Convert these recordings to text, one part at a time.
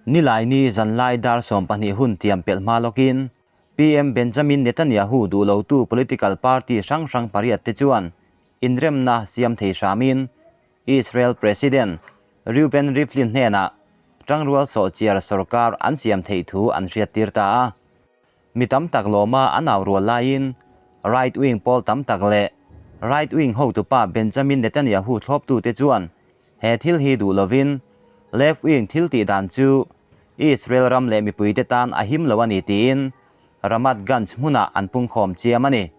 Nilaini zanlai dar 12 hun tiam pelh hma lawkin PM Benjamin Netanyahu duh lotu political party hrang hrang pariat te chuan inremna siam thei hramin Israel President Reuven Rivlin hnenah tangrual sawhchiar sorkar an siam theih thu an hriattir ta a. Mi tam tak lawma an au rual laiin right wing pawl tam tak leh right wing hotupa Benjamin Netanyahu thlawptute chuan he thil hi duh lovin left wing thil tih dan chu Israel ram leh mipuite tan a him lo a ni tiin Ramat Ganj hmunah an pungkhawm chiam a ni.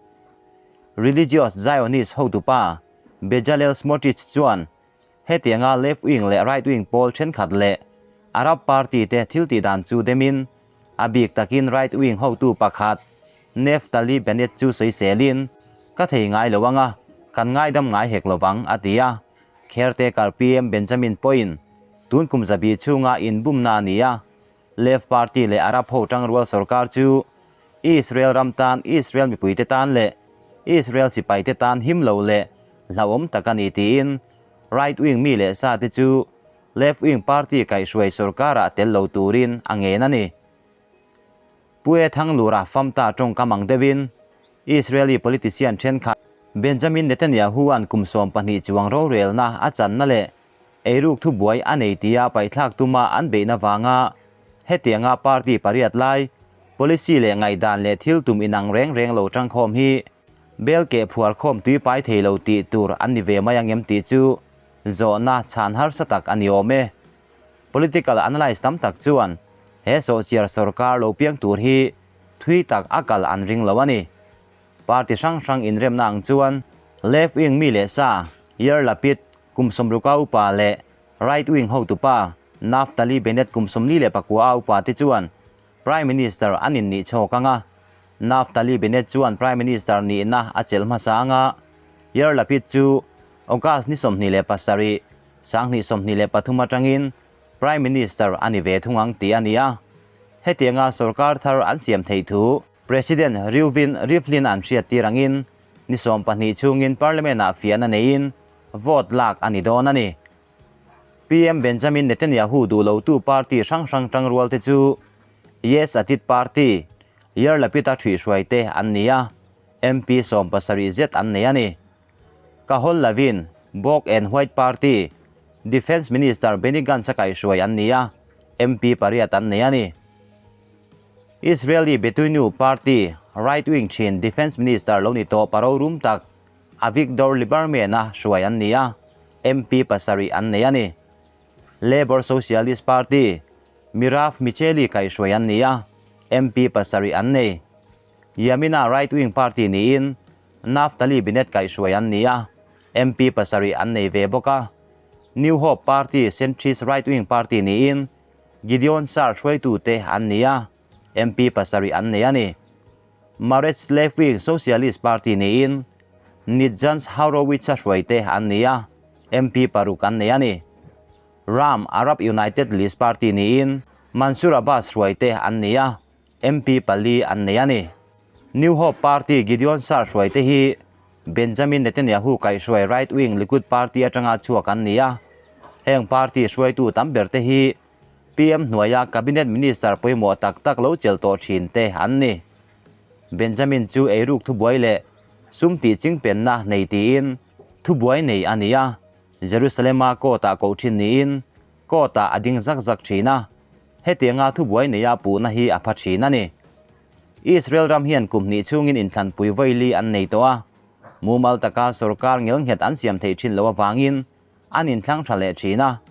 Religious Zionist hotupa Bezalel Smotrich chuan hetianga left wing leh right wing pawl thenkhat leh Arab party te thil tih dan chu demin a bik takin right wing hotu pakhat Naftali Bennett chu sawiselin ka thei ngai lo anga kan ngaidam ngai hek lovang a ti a. Caretaker PM Benjamin pawhin tun kum zabi chhunga inbumna a ni a, Left Party leh Arab ho tangrual sorkar chu Israel ram tan, Israel mipuite tan leh Israel sipaite tan him lo leh hlauhawm tak a ni tiin Right Wing mi leh sa te chu Left Wing Party kaihhruai sorkarah tel lo turin a ngen a ni. Pue Thanglura famta tawngkam ang deuhin Israeli politician thenkhat Benjamin Netanyahu-a'n kum 12 chuang rorelna a channa leh eiruk thubuai a nei tia paihthlak tuma an beihna vanga hetianga party pariat lai policy leh ngaihdan leh thil tum inang reng reng lo tangkhawm hi bel keh phuar khawm tui pai thei lo tih tur an ni ve mai angem tih chu zawhna chhan harsa tak a ni awm e. Political analyst tam tak chuan he sawhchiar sorkar lo piang tur hi thui tak a kal an ring lo a ni. Party hrang hrang inremna ang chuan left wing mi leh sa Yair Lapid kum 60 upa leh right wing hotupa Naftali Bennett kum 49 upa te chuan Prime Minister an innih chhawk ang a. Naftali Bennett chuan Prime Minister nihna a chelh hmasa ang a, Yair Lapid chu August ni 27, 2023 atangin Prime Minister a ni ve thung ang tih a ni a. Hetianga sorkar thar an siam theih thu President Reuven Rivlin an hriattir angin ni 12 chhungin Parliament-ah fiahna neiin vote lak a ni dawn a ni. PM Benjamin Netanyahu duh lotu party hrang hrang tangrual te chu Yesh Atid party, Yair Lapid-a ṭhuihhruai te an ni a, MP 70 zet an nei a ni. Kahol Lavin, Bok and White party, Defence Minister Benny Gantz-a kaihhruai an ni a, MP pariat an nei a ni. Israeli Betuinu party, right-wing ṭhin Defence Minister lo ni tawh paro rum tak Avigdor Lieberman-a hruai an ni a, MP pasarih an nei a ni. Labour Socialist Party, Merav Michaeli kaihhruai an ni a, MP pasarih an nei. Yamina right-wing party niin Naftali Bennett kaihhruai an ni a, MP pasarih an nei ve bawk a. New Hope Party centrist right-wing party niin Gideon Saar hruaitute an ni a, MP pasarih an nei a ni. Meretz left-wing socialist party niin Nitzan Horowitz-a hruaite an ni a, MP paruk an nei a ni. Ram Arab United List party niin Mansour Abbas hruaite an ni a, MP pali an nei a ni. New Hope party Gideon Saar hruaite hi Benjamin Netanyahu kaihhruai right-wing Likud party atanga chhuak an ni a, heng party hruaitu tam berte hi PM hnuaia Cabinet Minister pawimawh tak tak lo chelh tawh thin te an ni. Benjamin chu eiruk thubuai leh sum tih chingpenna nei tiin thubuai nei a ni a, Jerusalem-a court-ah koh thin niin court-ah a ding zak zak thin a, hetianga thubuai neia puhna hi a pha thin a ni. Israel ram hian kum hnih chhungin inthlanpui vawi li an nei tawh a, mumal taka sorkar ngelnghet an siam theih thin loh avangin an inthlang tha leh thin a.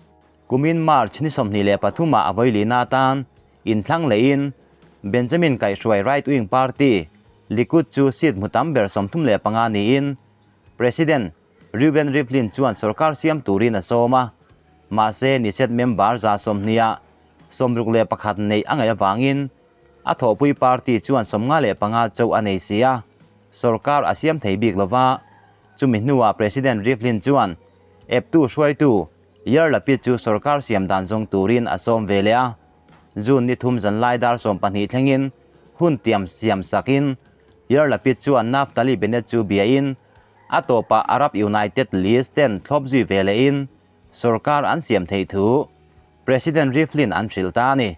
Kumin March ni 23 ah a vawilina atan inthlang lehin Benjamin kaihhruai right wing party Likud chu seat hmu tam ber 35 niin President Reuven Rivlin chuan sorkar siam turin a sawm a, mahse Knesset member 120 ah 61 neih a ngaih avangin a thawhpui party chuan 55 chauh a nei si a, sorkar a siam thei bik lova. Chumi hnuah President Rivlin chuan eptu hruaitu Yair Lapid chu sorkar siam dan zawng turin a sawm ve leh a, June ni thum zanlai dar 12 thlengin hun tiam siam sakin Yair Lapid chuan Naftali Bennett chu biain a tawpah Arab United List ten thlawp zui ve lehin sorkar an siam theih thu. President Rivlin an hrilh ta a ni.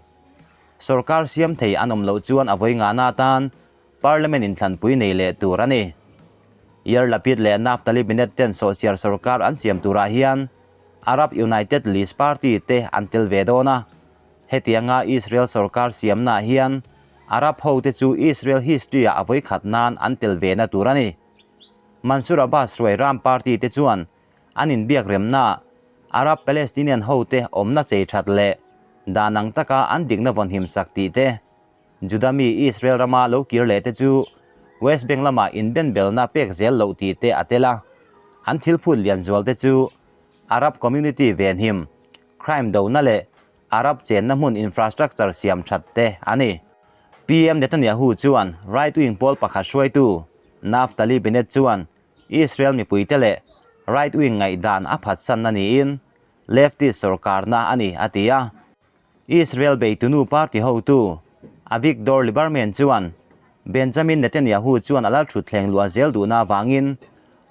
Sorkar siam thei an awm loh chuan a vawi ngahna atan Parliament inthlanpui nei leh tur a ni. Yair Lapid leh Naftali Bennett ten sawhchiar sorkar an siam turah hian Arab United List party te an tel ve dawn a. Hetianga Israel sorkar siamnaah hian Arab hote chu Israel history-ah a vawikhat nan an tel ve na tur a ni. Mansour Abbas hruai Ram party te chuan an inbiak remnaah Arab Palestinian hote awmna chei that leh dan ang taka an dikna vawnhim sak tih te, Juda mi Israel rama lo kir leh te chu West Bank lamah inbenbelna pek zel loh tih te a tel a. An thil phut lian zual te chu Arab community venhim, crime dona leh Arab chenna hmun infrastructure siam that te a ni. PM Netanyahu chuan right-wing pawl pakhat hruaitu Naftali Bennett chuan Israel mipuite leh right-wing ngaihdan a phatsanna niin leftist sorkarna a ni a ti a. Israel beitunu party hotu Avigdor Lieberman chuan Benjamin Netanyahu chuan a lal thutthleng luah zel duhna avangin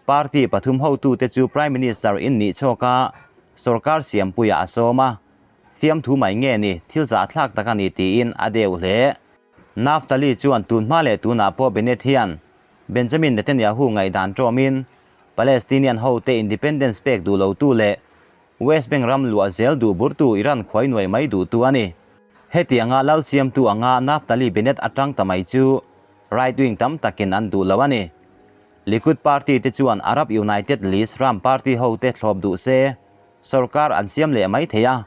party pathum hotute chu Prime Minister in nih chhawka sorkar siampuiah a sawm a, fiamthu mai nge ni thil zahthlak tak a ni tiin a deuh hle. Naftali chuan tunhma leh tunah pawh Bennett hian Benjamin Netanyahu ngaihdan tawmin Palestinian hote independence pek duh lotu leh West Bank ram luah zel duh burtu Iran khuai nuai mai duhtu a ni. Hetianga lal siamtu anga Naftali Bennett atang ta mai chu right wing tam takin an duh lo a ni. Likud party te chuan Arab United List ram party hote thlawp duh se sorkar an siam leh mai thei a,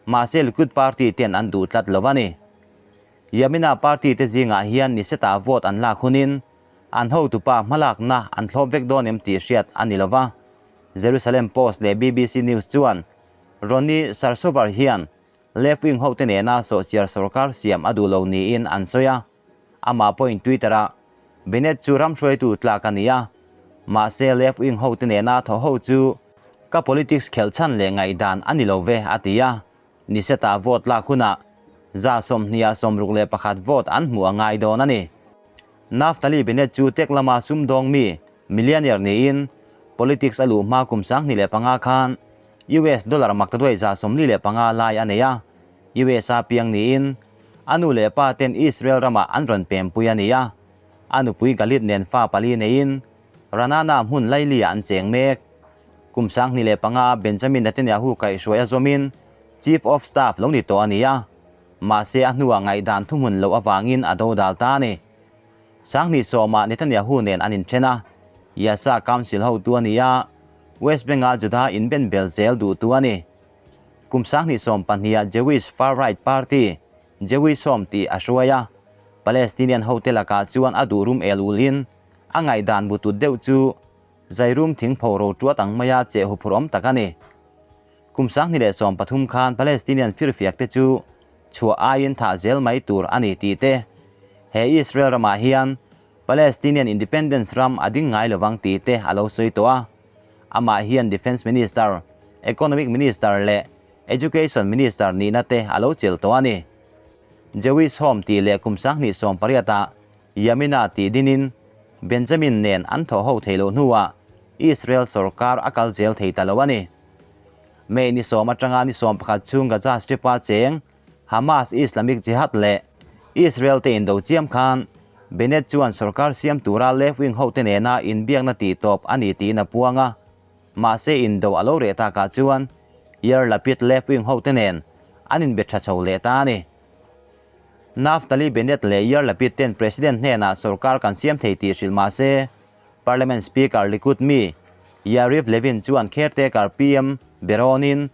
mahse Likud party ten an duh tlat lo a ni. Yamina party te zingah hian ni setah vote an lak hunin an hotupa hmalakna an thlawp vek dawn em tih hriat a ni lo va. Jerusalem Post leh BBC News chuan Ronnie Sarsovar hian left wing hote nena sawhchiar sorkar siam a duh lo niin an sawi a. Amah pawhin Twitter-ah Bennett chu ram hruaitu tlak a ni a, mahse left wing hote nena thaw ho chu ka politics khelh chhan leh ngaihdan a ni lo ve a ti a. Niseta vote lak hunah 221 vote an hmuh a ngai dawn a ni. Naftali Bennett chu tech lama sumdawng mi, millionaire niin politics a luh hma kum 2005 khan US dollar maktaduai 45 lai a nei a. US a piang niin a nu leh pa ten Israel ramah an rawn pempui a ni a. A nupui Galit nen fa pali neiin Ranana hmun laili-ah an cheng mek. Kum 2005 a Benjamin Netanyahu kaihhruai a zawmin Chief of Staff lo ni tawh a ni a, mahse a hnuah ngaihdan thuhmun loh avangin a dodal ta a ni. 2010 ah Netanyahu nen an inthen a, Yasha Council hotu a ni a, West Bank-a Juda inbenbel zel duhtu a ni. Kum 2012 ah Jewish far-right party Jewish Home tih a hruai a, Palestinian hote lakah chuan a duh rum el ulin a ngaihdan butut deuh chu Zairum thingpho ro tuat ang maia cheh huphurh awm tak a ni. Kum 2013 khan Palestinian firfiak te chu chhuah aiin thah zel mai tur a ni tih te, he Israel ramah hian Palestinian independence ram a ding ngai lovang tih te a lo sawi tawh a. Amah hian Defence Minister, Economic Minister leh Education Minister nihna te a lo chelh tawh a ni. Jewish Home tih leh kum 2018 ah Yamina tih dinin Benjamin nen an thawh ho theih loh hnuah Israel sorkar a kal zel thei ta lo a ni. May ni sawm atanga ni sawm pakhat chhung Gaza Strip-a cheng Hamas Islamic Jihad leh Israel te indo chiam khan Bennett chuan sorkar siam tura left wing hote nena inbiakna tih tawp a ni tiin a puang a, mahse indo a lo reh takah chuan Yair Lapid left wing hote nen an inbe tha chho leh ta a ni. Naftali Bennett leh Yair Lapid ten President hnenah sorkar kan siam thei tih hrilh mah se, Parliament Speaker Likud mi Yariv Levin chuan caretaker PM Beronin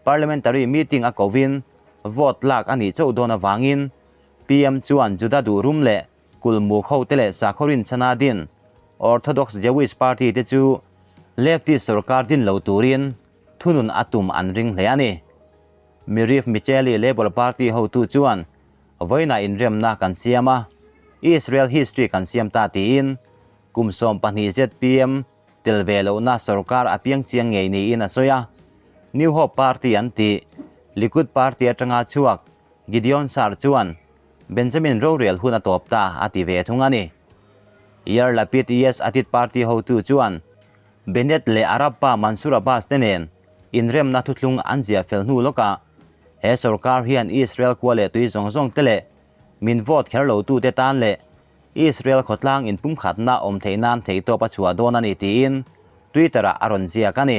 parliamentary meeting a kovin vote lak a nih chauh dawn avangin PM chuan Juda duh rum leh kulmuk hote leh sakhaw rinchhana din Orthodox Jewish party te chu leftist sorkar din lo turin thunun a tum an ring hle a ni. Merav Michaeli Labour Party hotu chuan vawiinah inremna kan siam a, Israel history kan siam ta tiin kum 12 zpm tel ve lohna sorkar a piang chiang ngei niin a sawi a. New Hope Party an tih Likud Party atanga chhuak Gideon Saar chuan Benjamin rorel hun a tawp ta a ti ve thung a ni. Yair Lapid Yesh Atid Party hotu chuan Bennett leh Arab pa Mansour Abbas te nen inremna thuthlung an ziah fel hnu lawkah He sorkar hian Israel khua leh tui zawng zawng te leh min vote kher lo tute tan leh Israel khawtlang inpumkhatna awm theih nan theihtawp a chhuah dawn a ni tiin Twitter-ah a rawn ziak a ni.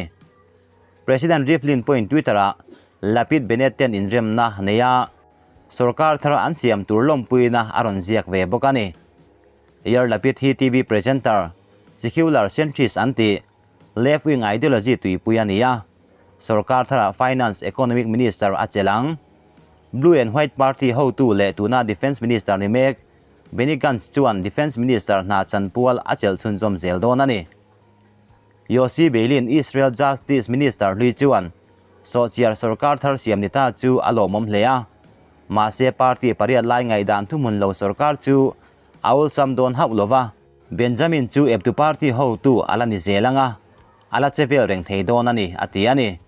President Rivlin pawhin Twitter-ah Lapid Bennett ten inremna nei a, sorkar thar an siam tur lawmpuina a rawn ziak ve bawk a ni. Yair Lapid hi TV presenter, secular centrist an tih, left-wing ideology tuipui a ni a, sorkar tharah Finance Economic Minister a chelh ang. Blue and White Party hotu leh tuna Defence Minister ni mek Benny Gantz chuan Defence Minister hna chanpual a chelh chhunzawm zel dawn a ni. Yossi Beilin Israel Justice Minister hlui chuan sawhchiar sorkar thar siam ni ta chu a lawmawm hle a, mahse party pariat lai ngaihdan thuhmun lo sorkar chu a awlsam dawn hauh lo va. Benjamin chu eptu party hotu a la ni zel ang a, a la che vel reng thei dawn a ni, a ti a ni.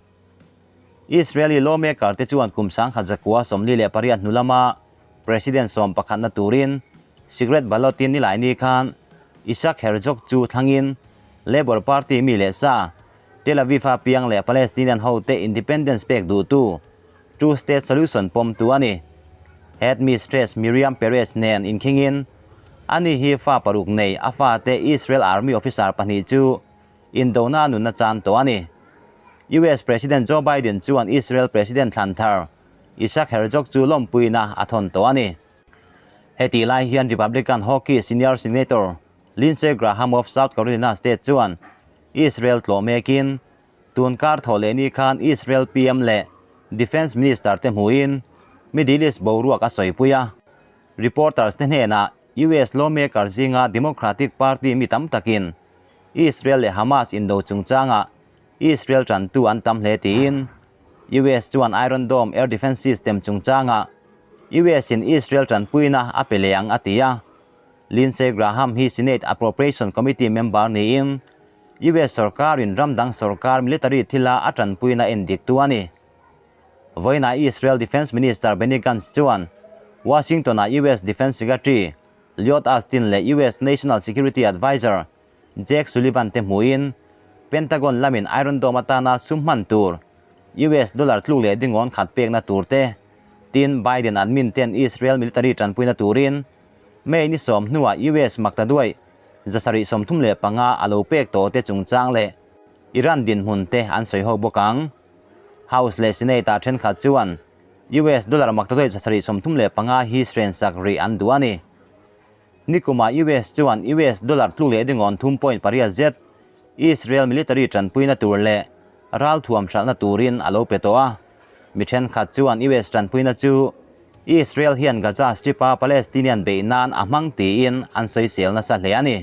Israeli lawmaker te chuan kum 1948 hnu lama President 11na turin secret ballot-in nilaini khan Isaac Herzog chu thlangin Labour Party mi leh sa, Tel Aviv-a piang leh Palestinian hote independence pek duhtu two-state solution pawmtu a ni. Headmistress Miriam Peretz nen inkhingin ani hi fa paruk nei a fate Israel Army officer pahnih chu indona nunna chan tawh a ni. US President Joe Biden chuan Israel President thlan thar Isaac Herzog chu lawmpuina a thawn tawh a ni. Hetih lai hian Republican hockey senior senator Lindsey Graham of South Carolina state chuan Israel tlawh mekin tun kar thawh leh ni khan Israel PM leh Defence Minister te hmuhin Middle East boruak a sawipui a. Reporters te hnenah US lawmaker zinga Democratic Party mi tam takin Israel leh Hamas indo chungchangah Israel tantu an tam hle tiin US chuan Iron Dome air defence system chungchangah US in Israel tanpuina a pe leh ang a ti a. Lindsey Graham hi Senate Appropriation Committee member niin US sorkarin ram dang sorkar military thila a tanpuina en dik tu a ni. Vawiinah Israel Defence Minister Benny Gantz chuan Washington-ah US Defence Secretary Lloyd Austin leh US National Security Adviser Jake Sullivan te hmuhin Pentagon lamin Iron Dome atana sum hman tur US dollar tluk leh dingawn khat pekna tur te, tin Biden admin ten Israel military tanpuina turin May ni sawm hnuah US makta duai 735 a lo pek tawh te chungchang leh Iran dinhmun te an sawi ho bawk ang. House leh Senate ah thenkhat chuan US dollar makta duai 735 hi hrensak rih an duh a ni. Nikumah US chuan US dollar tluk leh dingawn thum point pariat zet Israel military tanpuina tur leh ralthuam hralhna turin a lo pe tawh a. Mi thenkhat chuan US tanpuina chu Israel hian Gaza Strip-a Palestinian beih nan a hmang tiin an sawisel nasa hle a ni.